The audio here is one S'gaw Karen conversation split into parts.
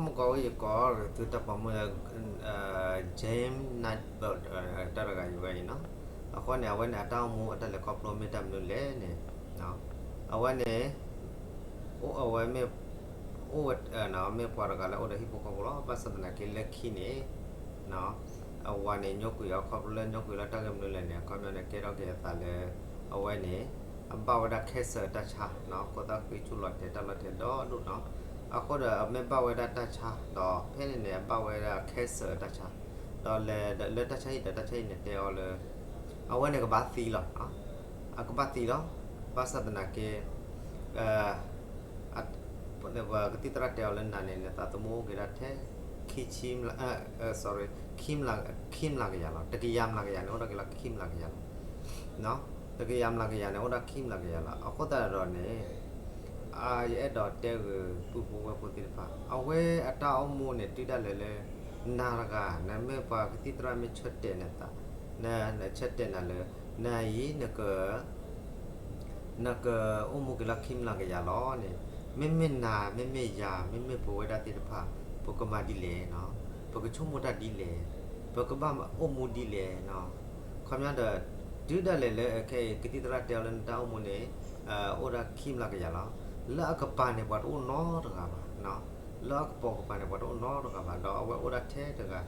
မုၢ်ကီၢ်ဝဲယကိးသုတၢ်ပိာ်မုၣ် James Newton တၢ်တဂၤအံၤဝဲအံၤနီၤ. အဃိန့ၣ် အဝဲန့ၣ် အတၢ်အိၣ်မူအတၢ်လဲၤခီဖျိမ့ၢ်တၢ်မနုၤလဲၣ်န့ၣ်, အဝဲန့ၣ် အိၣ်အဝဲမ့ၢ် အိၣ်ဝဲ မ့ၢ်ပှၤတဂၤလၢအိၣ်ဒီးဟံၣ်ဖိဃီဖိလီၤ. ဘၣ်ဆၣ်သနာ်က့လၢခံန့ၣ် အဝၤန့ၣ် ညိကွံာ်အီၤ ခီဖျိလၢညိကွံာ်လၢတၢ်ဂ့ၢ်မနုၤလဲၣ်န့ၣ် အခီပညီန့ၣ် ကဲထီၣ်က့ၤအသးလၢ အဝဲန့ၣ် အဘၣ်ဝဲဒၣ် cancer တၢ်ဆါနီၤ, ခိၣ်သၣ်ဃံဆူၣ်လီၤတဲာ်တၢ်လီၤတဲာ်ဒီဒိၣ်နီၤ. အဃိဒီး အမ့ၢ်ဘၣ်ဝဲဒၣ်တၢ်ဆါ ဒီးဖဲန့ၣ်န့ၣ် အဘၣ်ဝဲဒၣ် cancer တၢ်ဆါ, ဒီးလဲၤလၢတၢ်ဆါဟံၣ်ဒီး တၢ်ဆါဟံၣ်န့ၣ်တဲအီၤလၢ အဝဲန့ၣ်ကဘၣ်သံလီၤ. အကဘၣ်သံလီၤ. ဘၣ်ဆၣ်သနာ်က့ ပကသံၣ်သရၣ်တဲအီၤလၢနၤန့ၣ် နသးသမူအိၣ်က့ၤဒၣ်ထဲ ခံဆံ sorry ခံ ခံမျးကယၤလီၤ. တကယၤမျးကယၤန့ၣ် အိၣ်ဒၣ်က့ၤလီၤခံမျးကယၤလီၤ. တကယၤမျးကယၤန့ၣ် အိၣ်ဒၣ်ခံမျးကယၤလီၤ. အဃိသတးဒီးန့ၣ် ယအဲၣ်ဒိးတဲဂ့ၤပုၢ်ဖိဝဲၢ်ဖိသ့ၣ်တဖၣ် အဝဲအတၢ်အိၣ်မူန့ၣ် တုၤဒၣ်လဲာ်လၢ နၤတဂၤ နမ့ၢ်ပှၤကသံၣ်သရၣ်မ့ၢ်ဆၢတဲာ်နသး နဆၢတဲာ်နၤလၢ နၤအံၤ နကအိၣ်မူက့ၤလီၤခံမျးကယၤလီၤန့ၣ်, မ့မ့ၢ်နၤ မ့မ့ၢ်ယၤ မ့မ့ၢ်ပဝဲဒၣ်သ့ၣ်တဖၣ် ပကမၤဒ်လဲၣ်, ပကဆိကမိၣ်တၢ်ဒ်လဲၣ်, ပကဘၣ်အိၣ်မူဒ်လဲၣ်. ခီပညီဒီး တုၤဒၣ်လဲာ်လၢခဲအံၤ ကသံၣ်သရၣ်တဲအီၤလၢနတၢ်အိၣ်မူန့ၣ် အိၣ်ဒၣ်ခံမျးကယၤလီၤ. လၢအကပၤန့ၣ် ပှၤတအိၣ်နီတဂၤဘၣ်. လၢအကပိာ်ကပၤန့ၣ် ပှၤတအိၣ်နီတဂၤဘၣ်. ဒီးအဝဲအိၣ်ဒၣ်ထဲတဂၤ,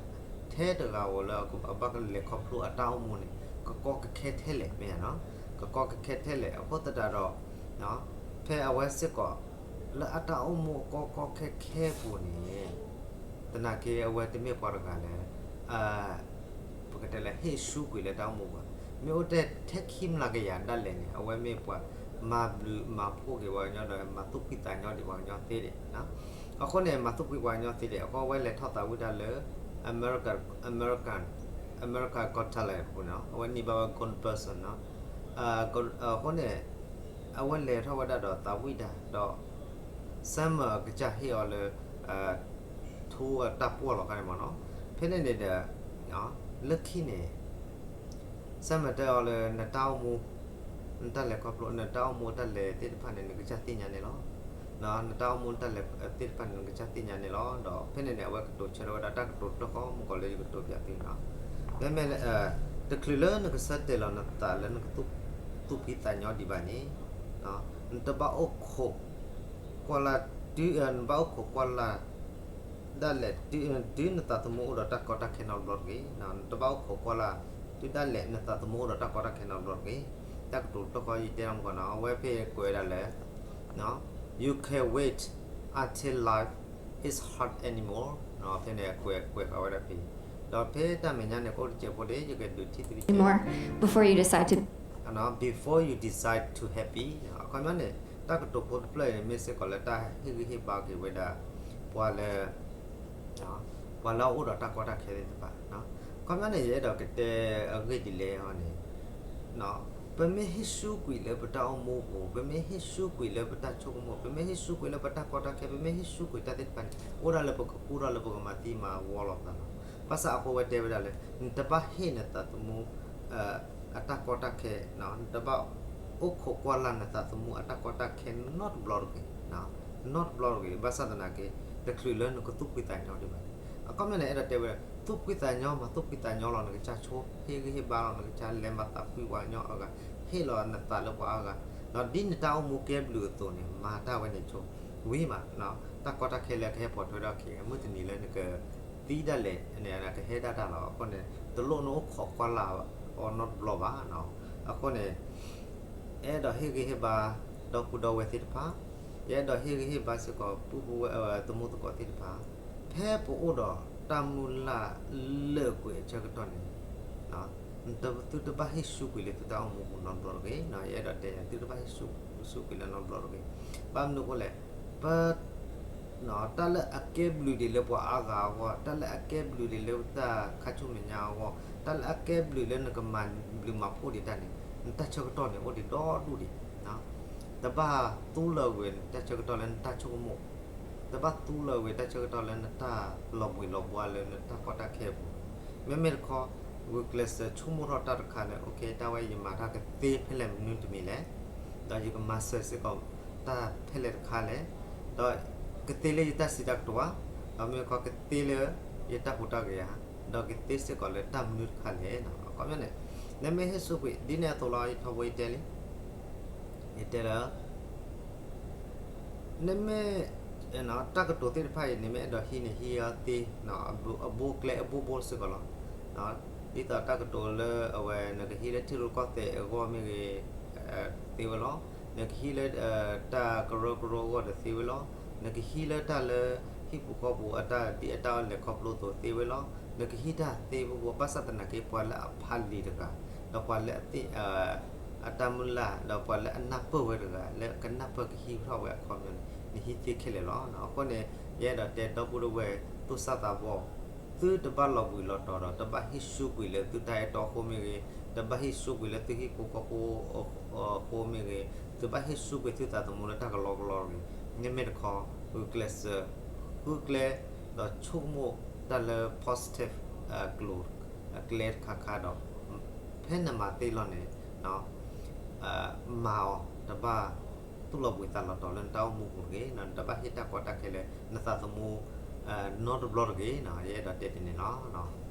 ထဲတဂၤဧိၤလၢအဘၣ်ကလဲၤခီဖျိအတၢ်အိၣ်မူန့ၣ် ကကီကခဲထဲလဲၣ် မ့ၢ်ဧါနီၤ, ကကီကခဲထဲလဲၣ်. အဃိသတးဒီး ဖဲအဝဲစ့ၢ်ကီး လၢအတၢ်အိၣ်မူအကီကီခဲခဲအပူၤန့ၣ် သနာ်က့အဝဲတမ့ၢ်ပှၤတဂၤလၢ ပကတဲလၢဟ့ၣ်ဆူကွံာ်လၢတၢ်အိၣ်မူဘၣ်. မ့ၢ်အိၣ်ထဲခံမျးကယၤဒၣ်လဲာ်န့ၣ် အဝဲမ့ၢ်ပှၤမၤဘျုးမၤဖှိၣ်က့ၤပှၤကညီဒီး မၤသူၣ်ဖှံသးညီဒံးပှၤကညီသ့ဒံး. အဃိန့ၣ် မၤသူၣ်ဖှံပှၤကညီသ့ဒံး အဃိအဝဲလဲၤထီၣ်သးဝံၣ်တၢ်လၢ America, America, America Got Talent အပူၤန့ၣ် အဝဲန့ၢ်ဘၣ်ဝဲ Golden Person နီၤ. အဃိန့ၣ် အဝဲလဲၤထီၣ်ဝဲဒၣ်ဒီးသးဝံၣ်တၢ်ဒီး Summer အကစၢ်ဟ့ၣ်အီၤလၢ ထူအတၢ်ပှီၢ်လီၤခါန့ၣ်မ့ၢ်နီၤ. ဖဲန့ၣ်န့ၣ်ဒီး လၢခံန့ၣ် Summer တဲအီၤလၢ နတၢ်အိၣ်မူ နတၢ်လဲၤခီဖျိ နတၢ်အိၣ်မူတၢ်လဲၤသ့ၣ်တဖၣ်န့ၣ် နကစၢ်သ့ၣ်ညါန့ၣ်လီၤ. နတၢ်အိၣ်မူတၢ်လဲၤသ့ၣ်တဖၣ်န့ၣ် နကစၢ်သ့ၣ်ညါန့ၣ်လီၤ. ဒီးဖဲန့ၣ်န့ၣ် အဝဲကတိၤဆၢထၢၣ်ဝဲဒၣ်တၢ်ကတိၤတခီ မုၢ်ကီၢ်လၢယကတိၤပၠးသုနီၤ. မ့မ့ၢ် တချုးလၢနကဆၢတဲာ်လီၤနသးလၢနကသူၣ်ဖှံသးညီဒံးဘၣ်န့ၣ် နတဘၣ်အိၣ်ခိးကွၢ်လၢ် နဘၣ်အိၣ်ခိးကွၢ်လၢ် ဒၣ်လဲာ် တုၤနသးသမူအိၣ်ဒီးတၢ်ကီတၢ်ခဲနီတဘျီတဂ့ၤ, နတဘၣ်အိၣ်ခိးကွၢ်လၢ် တုၤဒၣ်လဲာ်နသးသမူအိၣ်ဒီးတၢ်ကီတၢ်ခဲနီတဘျီတဂ့ၤ. တၢ်ကတိၤတခီယတဲနီၤမုၢ်ကီၢ်နီၤ အဝဲဖဲကွဲးဝဲဒၣ်လၢ You can wait until life is hard anymore ဖဲန့ၣ်ကွဲး ကွဲးဃာ်ဝဲဒၣ်ဖဲ ဒီးဖဲတၢ်မဲာ်ညါန့ၣ် ကအိၣ်တစဲးဖိဒၣ် ယကဒုးထံၣ်သ before you decide to before you decide to happy အခီပညီန့ၣ် တၢ်ကတိၤဖိတဖျၢၣ်အံၤ မ့ၢ်စ့ၢ်ကီးလၢတၢ်ဟ့ၣ်ဂံၢ်ဟ့ၣ်ဘါက့ၤဝဲဒၣ် ပှၤလၢ ပှၤလၢအအိၣ်ဒီးတၢ်ကီတၢ်ခဲသ့ၣ်တဖၣ်. အခီပညီန့ၣ် ယအဲၣ်ဒိးကတဲအဂ့ၢ်ဒ်လဲၣ်န့ၣ် ပမ့ၢ်ဟ့ၣ်ဆူကွံာ်လၢပတၢ်အိၣ်မူပူၤ, ပမ့ၢ်ဟ့ၣ်ဆူကွံာ်လၢပတၢ်ဆိကမိၣ်, ပမ့ၢ်ဟ့ၣ်ဆူကွံာ်လၢပတၢ်ကီတၢ်ခဲ, ပမ့ၢ်ဟ့ၣ်ဆူကွံာ်တၢ်သ့ၣ်တဖၣ်န့ၣ် အိၣ်ဒၣ်လၢပကကူၣ်ထီၣ်လၢပကမၤသံမၤဝီလိာ်သးလီၤ. ဘၣ်ဆၣ်အဃိဝဲတဲဝဲဒၣ်လၢ နတဘၣ်ဟ့ၣ်နသးသမူ အတၢ်ကီတၢ်ခဲ, နတဘၣ်အိၣ်ခိးကွၢ်လၢ်နသးသမူအတၢ်ကီတၢ်ခဲနီတဘျီတဂ့ၤ, နီတဘျီတဂ့ၤ. ဘၣ်ဆၣ်သနာ်က့ တချုးလၢနကသူၣ်ဖှံသးညီဒံးဘၣ်န့ၣ် အခီပညီန့ၣ် အဲၣ်ဒိးတဲဝဲဒၣ် သူၣ်ဖှံသးညီ မၤသူၣ်ဖှံသးညီလီၤ နကစၢ်ဆိ, ဟ့ၣ်ဂံၢ်ဟ့ၣ်ဘါလီၤ နကစၢ်လဲၤမၤသးဖှံပှၤကညီအဂၤ, ဟ့ၣ်လီၤနသးလၢပှၤအါဂၤ, ဒီးဒ်နတၢ်အိၣ်မူကဲဘျုးအသိးန့ၣ် မၤတၢ်ဝဲန့ၣ်ဆိ, ဝံၤမး တၢ်ကီတၢ်ခဲလၢကဟဲပိာ်ထွဲထီၣ်က့ၤ မုၢ်တနံၤလၢနက သံဒၣ်လဲာ်န့ၣ် ကဟဲဒၣ်တၢ်လီၤ. အဃိန့ၣ် တလိၣ်နအိၣ်ခိးကွၢ်လၢ်အီၤနီတဘျီဘၣ်. အဃိန့ၣ် အဲၣ်ဒိးဟ့ၣ်ဂံၢ်ဟ့ၣ်ဘါ ဒီပုၢ်ဒီဝဲၢ်သ့ၣ်တဖၣ်, ယအဲၣ်ဒိးဟ့ၣ်ဂံၢ်ဟ့ၣ်ဘါစ့ၢ်ကီး ပုၢ်ဖိဝဲၢ် သမူသကိးသ့ၣ်တဖၣ်, ဖဲပအိၣ်ဒီးတၢ်မုၢ်လၢ်လၢာ်ကွံာ်အဆၢကတီၢ်န့ၣ် သုတဘၣ်ဟ့ၣ်ဆူကွံာ်လၢသုတၢ်အိၣ်မူပူၤနီတဘျီတဂ့ၤ. ယအဲၣ်ဒိးတဲ သုတဘၣ်ဟ့ၣ်ဆူကွံာ်လၢနီတဘျီတဂ့ၤ. ဘၣ်မနုၤအဃိလဲၣ်, ပ တၢ်လၢအကဲဘျုးဒံးလၢပှၤအါဂၤအဂီၢ်, တၢ်လၢအကဲဘျုးဒံးလၢတၢ်ခါဆူမဲာ်ညါအဂီၢ်, တၢ်လၢအကဲဘျုးလၢနကမၤဘျုးမၤဖှိၣ်ဒံးတၢ်န့ၣ် နတၢ်ဆၢကတီၢ်န့ၣ် အိၣ်ဒံးဒီဒူၣ်ဒံး. တဘၣ်သူလၢာ်ကွံာ်နတၢ်ဆၢကတီၢ်လၢနတၢ်ဆိကမိၣ်, တဘၣ်သူလၢာ်ကွံာ်တၢ်ဆၢကတီၢ်လၢနတၢ်လီၤဘှံးလီၤဘှါလၢနတၢ်ကီတၢ်ခဲအပူၤ. မ့မ့ၢ်တခီ ဂုာ်ကျဲးစၢးဆိကမိၣ်ထီၣ်တၢ်တခါလၢ okay တၢ်ဝဲယမၤတၢ်ကသ့ဖဲလဲၣ်မနုၤတမံၤလဲၣ်, ဒီးယကမၤစၢၤစ့ၢ်ကီးတၢ်ဖဲလဲၣ်တခါလဲၣ်, ဒီးကသ့လၢယတၢ်စံးတၢ်ကတိၤဧါ, က ဒီးမ့ၢ်ခီကသ့လၢ ယတၢ်ဟူးတၢ်ဂဲၤဧါ, ဒီးကသ့စ့ၢ်ကီးလၢတၢ်မနုၤတခါလဲၣ်. အခီပညီန့ၣ် နမ့ၢ်ဟ့ၣ်စူးကွံာ် ဒ်န့ၣ်အသိးလီၤ ယထီဘိယတဲလံ, ယတဲလၢ နမ့ၢ် တၢ်ကတိၤသ့ၣ်တဖၣ်အံၤ နမ့ၢ်အဲၣ်ဒိးဟံးန့ၣ် ဟံးအီၤသ့, အဘိကျဲအဘိဘိစ့ၢ်ကီးလီၤ. ဒ်သိးတၢ်ကတိၤလၢအဝဲ နကဟံးလၢထံရူၢ်ကီၢ်သဲးအဂီၢ်မ့ၢ်ဂ့ၤ သ့ဝဲလီၤ. နကဟံးလၢ တၢ်ကရၢကရိအဂီၢ်ဒီးသ့ဝဲလီၤ. နကဟံးလၢတၢ်လၢ ဟံၣ်ပူၤဃီပူၤအတၢ်ဒ်အတၢ်အီၣ်လဲၤခီဖျိအသိးသ့ဝဲလီၤ. နကဟံးတၢ်သ့ဘိဘိ ဘၣ်ဆၣ်သနာ်က့ ပှၤလၢအဖးလံာ်တဂၤ, ဒီးပှၤလၢအသ့ၣ် အတၢ်မုၢ်လၢ် ဒီးပှၤလၢအနၢ်ပၢၢ်ဝဲတဂၤ လၢကနၢ်ပၢၢ်ကဟံးထီၣ်ဝဲအခီပညီန့ၣ် နဟံးသ့ခဲလၢာ်လီၤ. အဃိန့ၣ် ယအဲၣ်ဒိးတဲဒီပုၢ်ဝဲၢ် သူၣ်စၢ်သးဘီၣ် သုတဘၣ်လီၤဘှံးလီၤတီၤဒီး တဘၣ်ဟ့ၣ်စူးကွံာ်လၢသုတၢ်အဲၣ်တီအဃိမ့ၢ်ဂ့ၤ, တဘၣ်ဟ့ၣ်စူးကွံာ်လၢသုဟံၣ်ဖိဃီဖိအဃိမ့ၢ်ဂ့ၤ, သုဘၣ်ဟ့ၣ်စူးကွံာ်သုသးသမူလၢတၢ်ကလီကလီတဂ့ၤ. မ့မ့ၢ်တခီ ဂုာ်ကျဲးစၢး ဃုကျဲ ဒီးဆိကမိၣ်တၢ်လၢ positive ကျိၤ ကျဲတခါခါဒီး ဖဲနမၤသ့လီၤန့ၣ် မၤအီၤ တဘၣ်သူၣ်လီၤဘှံးသးလီၤတီၤလၢနတၢ်အိၣ်မူပူၤတဂ့ၤ, နတဘၣ်ဟ့ၣ်တၢ်ကီတၢ်ခဲလၢနသးသမူ နီတဘျီတဂ့ၤ, ယအဲၣ်ဒိးတဲဒ်န့ၣ်လီၤ.